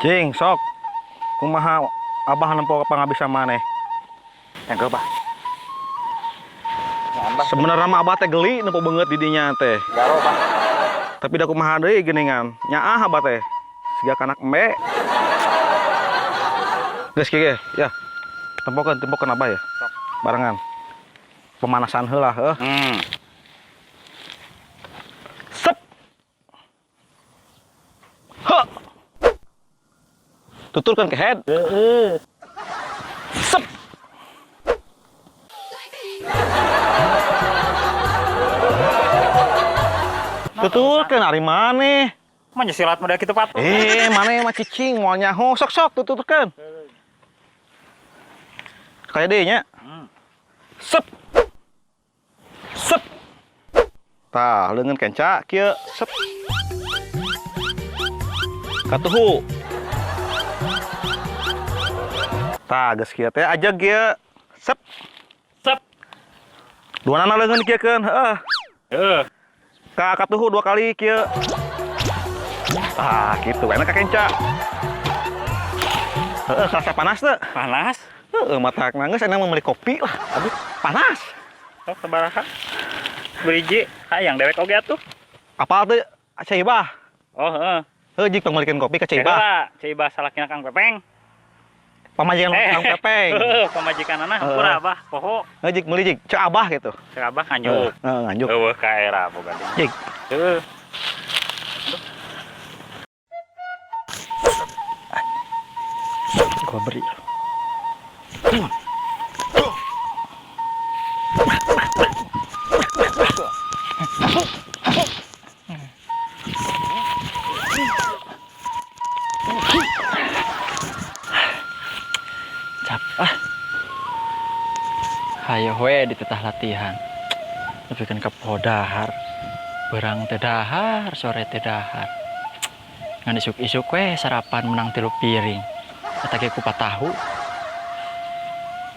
Cing, sok. Kumaha Abah nempo pangabisa maneh? Yang bah. Abah. Sebenarnya mah Abah teh geli nempo beungeut di dinya teh. Garo, Bah. Tapi da kumaha deui geuningan. Nyaah Abah teh. Siga kanak embe. Geus kieu ge, ya. Tempokeun, tempokeun Abah ya. Sok. Barengan. Pemanasan heula heuh. Sep. Heh. Tuturkan ke head. Heeh. Sep. Tuturkeun ari maneh. Mah silat model kitu patuh. Maneh mah cicing moal nyaho, sok-sok tuturkeun. Kayak deui nya. Sep. Sep. Tah, leungeun kenca kieu, sep. Katuhu. Tah, geus kieu teh aja kieu. Sep. Sep. Duanana leungeun kieukeun, heeh. Heeh. Ka katuhu dua kali kieu. Ah, gitu. Enak ka kenca. Heeh, kerasa panas teu? Panas. Heeh, mata geus enak meuli kopi lah. Aduh, panas. Sok sabaraha? Beriji, hayang dewek oge atuh. Apal teu Ceu Ibah? Oh, heeh. Heuh, jik pangmeulikeun kopi ka Ceu Ibah. Ceu Ibah salakina Kang Pepeng. Pamajikan Kang Pepeng. Heeh, pamajikanana hampura Abah, poho. Heuh, jik meuli jik, Ceu Abah gitu. Ceu Abah nganjuk. Heeh, nganjuk. Eueuh ka era boga deui. Jik. Heeh. Gua beri. Cap ah. Hayo we ditetah latihan. Nepikeun ka poho dahar. Beurang teh dahar, sore teh dahar. Ngan isuk-isuk we sarapan menang 3 piring. Eta ge kupat tahu.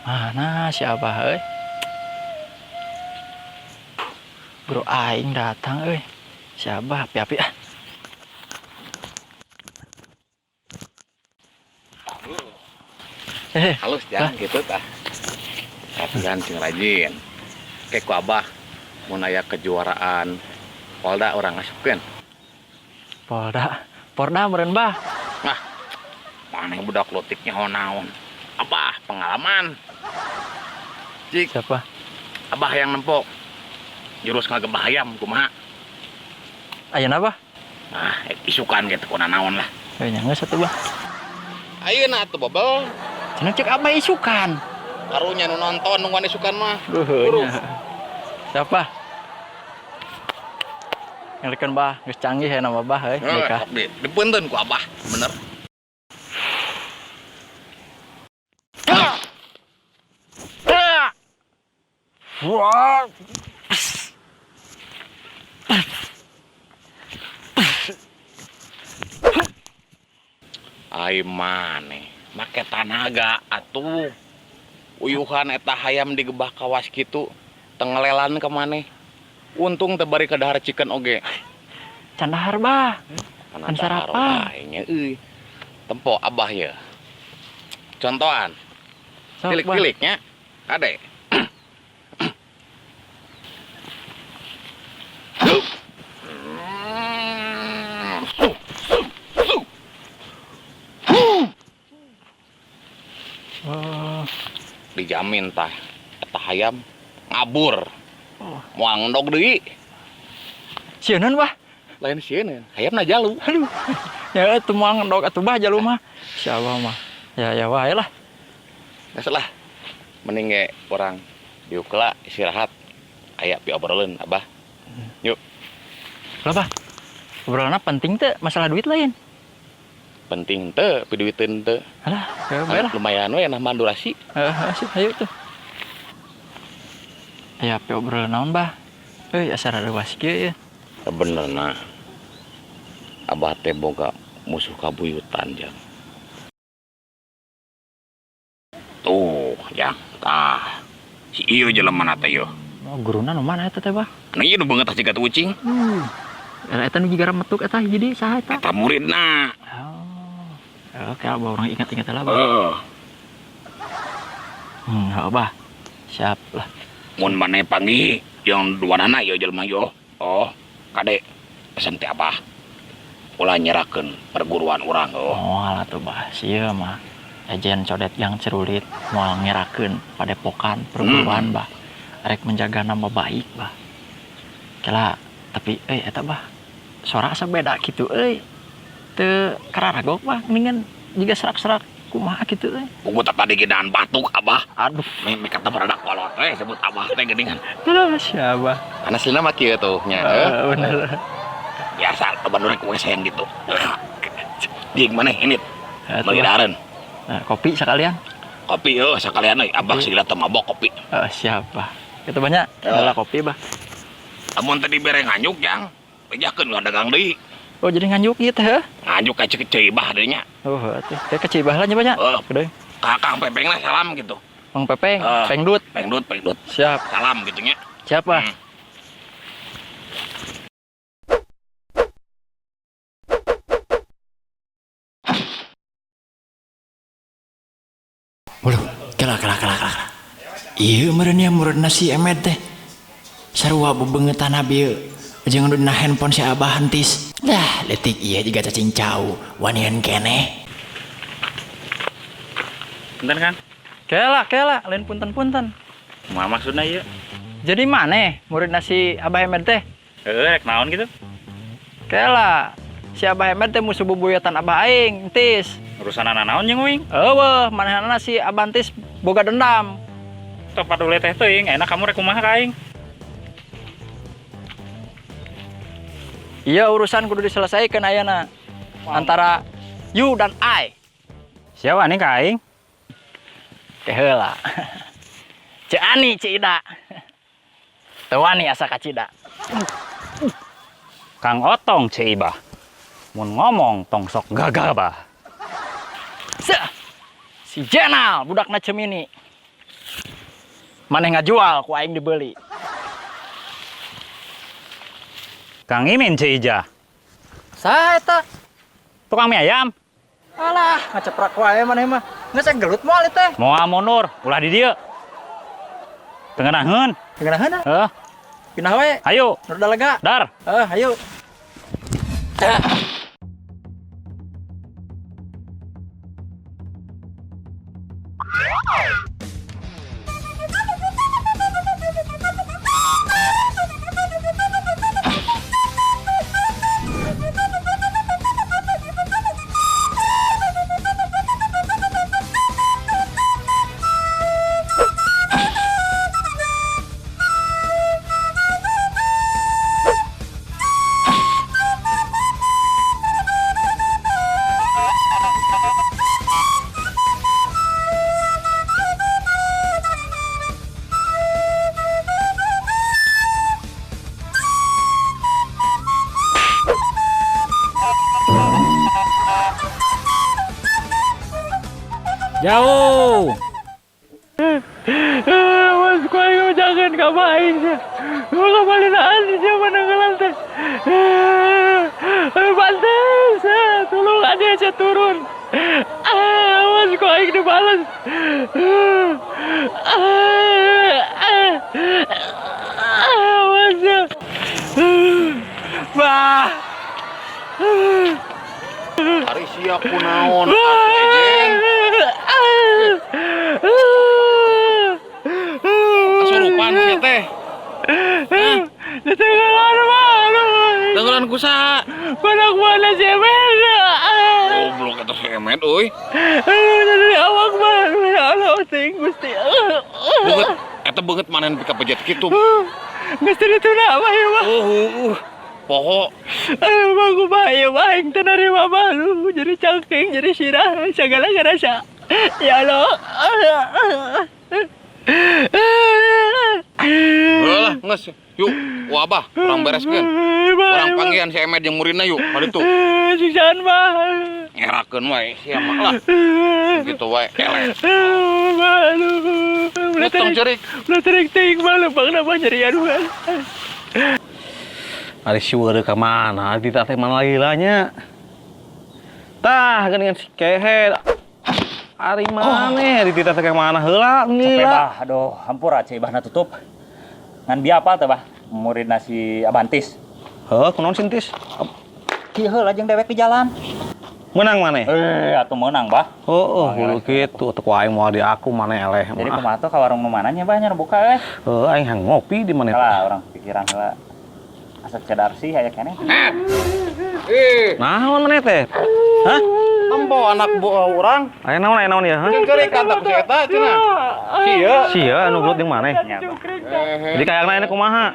Mana si Abah euy? Bro aing datang euy. Si Abah api-api ah. Halus jangan gitu tah. Latihan sing rajin. Kayak ku Abah mun aya kejuaraan Polda orang ngasupkeun. Polda. Porda meureun Bah. Nah, maneh budak leutiknya naon. Abah pengalaman. Cik. Siapa? Abah yang nempok. Jurus ngagebah hayam kumaha? Ayeuna Bah? Ah, isukan gitu kuna naon lah. Nya geus atuh Bah. Ayeuna atuh bebel. Cenah cek Abah isukan. Karunya nu nonton nungguan isukan mah. Buru. Siapa? Ngelikeun Bah, geus canggih ya nama Bah euy, Heeh, nikah. sok dipunten ku Abah, bener. Wah. Ai maneh make tanaga atuh. Uyuhan eta hayam digebah kawas kitu tengelelan ka maneh. Untung teu bari ka dahar chicken oge. Can dahar Bah. Kana Can dahar sarapan. wae nya euy. Tempo Abah ye. Contohan. Sok, Bah. Tilik-tiliknya. Kade. Oh. Dijamin tah eta hayam ngabur. Oh. Moal ngendog deui. Sieun Bah. Lain sieun, hayamna jalu. Aduh. Ya teu moal ngendog atuh Bah jalu mah. Insyaallah mah. Ya ya wae lah. Geus lah. Mending ge urang diuk heula istirahat. Aya pi obroleun Abah. Yuk. Lah Bah. Obrolanna penting teu masalah duit lain? Penting teu, pi duiteun teu. Alah, ya bae lah. Lumayan we nambah durasi. Heeh, sih, ayo tuh. Aya pi obrolan naon Bah? Euy, asa rareuwas kieu ye. Sebenarna Abah teh boga musuh kabuyutan jang. Tuh, jang, tah. Si ieu jelema na teh yeuh. Oh, guruna nu mana eta teh, Bah? Anu ieu nu beungeut siga ucing. Eta nu jiga metuk eta jadi saha eta? Eta muridna. Oh. Oke, Abah urang ingat-ingat lah, Bah. Heeh. Heuh, Bah. Siap lah. Mun maneh panggih jeung duanana ieu jelema yo. Oh, kade pesen ti Abah. Ulah nyerakeun perguruan urang oh. Moal atuh, Bah. Sia mah. Ejen codet yang cerulit moal ngerakeun padepokan perguruan, Bah. Rek menjaga nama baik, Bah. Kela, tapi eta, Bah. Suara asa beda gitu euy. Teu kararagok, Bah, mendingan jiga serak-serak kumaha gitu euy. Pugu tadi gedan batuk Abah. Aduh. Mi kata baradak kolot teh sebut Abah teh geuningan. Aduh, siapa? Karena aslina mah kieu tuh nya. Bener. Biasa loba nu rek sayang gitu. Di maneh ini Atuh, meuli Bah. dahareun. Nah, kopi sekalian. Kopi heuh sakalian euy Abah Kopi. segala teu mabok kopi. Siap, Bah. Itu banyak. Ya. Heula kopi, Bah. Lamun tadi bere nganjuk jang, bejakeun ulah dagang deui. Oh, jadi nganjuk ieu teh heuh. Nganjuk ka ceuk Ibah deui nya. Oh, heuh atuh. Teh ke Cibah lah nya banyak. Heuh. Gede. Ka Kang Pepeng lah salam gitu. Mang Pepeng, Ah. Pengdut. Pengdut, pengdut. Siap. Salam gitu nya. Siap, Bah. Waduh, kela kela kela kela. Ieu meureun nya muridna si Emed teh. Sarua bebeungeutana bieu. Jeung nu dina handphone si Abah hentis. Dah, leutik ieu jiga cacing cau, wanian keneh. Punten Kang. Kela kela, lain punten-punten. Kumaha maksudna ieu? Jadi maneh muridna si Abah Emed teh? Heeh, rek naon gitu? Kela, si Abah Emed teh musuh bubuyutan Abah aing, entis. Urusan naon jeung uing? Eueuh, manehna si Abah entis boga dendam. Tok padule teh teuing, enak kamu rek kumaha ka aing? Iya urusan kudu diselesaikan ayana antara you dan I. Siapa nih ka aing? Keheula. Ceu Ani, Ceu Ida. Teu wani asa kacida. Kang Otong Ceu Ibah. Mun ngomong tong sok gagal bah. Seh. Si Jenal budakna Cemini. Maneh ngajual ku aing dibeli. Kang Imin Ceu Ijah. Saha eta? Tukang mie ayam. Alah, ngaceprak wae maneh mah. Geus gelut moal teh. Moal mundur, ulah di dieu. Teu ngeunaheun. Teu ngeunaheun. Heuh, Pindah wae. ayo, Nu udah lega. Dar. Ayo. Jauh. Mas ku aing jangan ka aing sia. Ulah balinaan sia mananggelan teh. Bantes, tolong ada aja turun. Mas ku aing dibalas. Mas ya. Bah. Ari sia kunaon atuh Ejen. Kasurupan sia teh. Ditenggelan mah. Tenggelan ku saha? Mana mana si Emed. Goblok eta si Emed euy. Aduh, jadi awak mah. Ya Allah, teuing Gusti. Beungeut eta beungeut maneh pika pejet kitu. Geus teu dituna mah ieu mah. Poho. Aduh, mah kumaha ieu mah aing teu narima malu. Jadi cangking, jadi sirah, segala ngerasa. Ya Allah. Heuh lah, geus. Yuk, ku Abah, urang bereskeun. Urang panggihan si Emed jeung muridna yuk, ka ditu. Siksaan mah. Ngerakeun wae sia mah lah. Gitu wae eleh. Aduh, ulah Tong terik, cerik. ulah terik teuing mah lempang nama nyeri aduh. Ari si weureu ka mana? Tita teh mana lagi lah nya. Tah geuningan si kehed. Ari maneh di tita teh mana heula Capek gila. bah, aduh, hampura cai bahna tutup. Ngan bieu apa teh bah? Murid nasi Abantis. Heuh, kunaon sintis? Kieu heula jeung dewek di jalan. Menang maneh? Eh, atuh meunang bah. Oh, kudu kitu teu ku aing moal di aku maneh eleh Jadi mah. kumaha tuh ka warung nu mana nya bah nya nu buka eh. Heuh, aing hayang ngopi di maneh. Kalah orang pikiran heula. Asa cedar sih aya keneh. Eh, Naon maneh teh? Hah? tempo anak buah urang. Aya naon ya, hah? Jeung ceurik ka ku si eta cenah. Sia. Sia anu gelut jeung maneh. Nya, Bah. Jadi kayakna ini kumaha?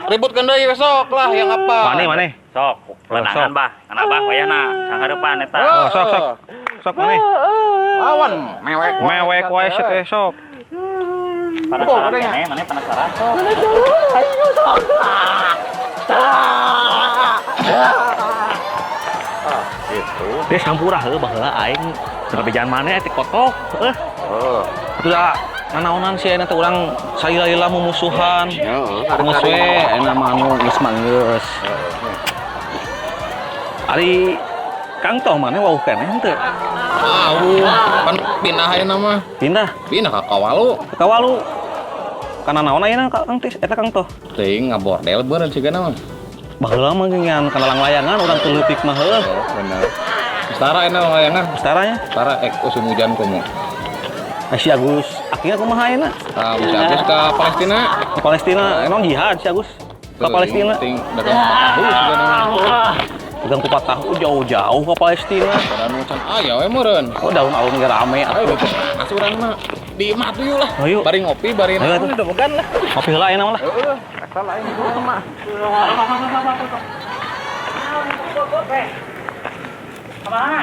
Ributkeun deui besok lah yang apa. Maneh maneh. Sok, lenangan Sok. bah. Ngan abah wayahna sanghareupan eta. Oh, sok sok. Sok maneh. Lawan mewek. Mewek wae sia teh sok. Penasaran keneh, maneh penasaran sok. Gitu. Dia sampurah heuh baheula aing teu maneh teh kotok heuh. Heeh. Atuh da nanaonan sih ayeuna teh urang salila-lila mumusuhan. Heeh. Geus we ayeuna mah anu geus mah geus. Ari Kang Toh maneh wauh keneh henteu? Tahu, pan pindah ayeuna mah. Pindah Pindah ka Kawalu. ke Kawalu. Kana naon ayeuna Kang Tis eta Kang Toh? Teuing ngabordel beureun sigana mah. Baheula mah geuningan kana langlayangan urang teu leutik mah heuh. Oh, bener. Setara ayeuna layangan. Setaranya Setara ek usum hujan komo. Si Agus akhirnya kumaha ayeuna? Tah, bisa Agus ka Palestina. Ke Palestina emang jihad si Agus ke Palestina. Ting dagang tahu sigana mah. Dagang kupat tahu jauh-jauh ke Palestina. Padahal nu can aya we meureun. Oh, daun alun ge rame Ayo atuh. asup urang mah. Di imah tuh yuk lah. Ayo. Bari ngopi, bari Ayo atuh. debegan lah. Ngopi heula ayeuna mah lah. Heeh, eta lain urang mah. Kemana?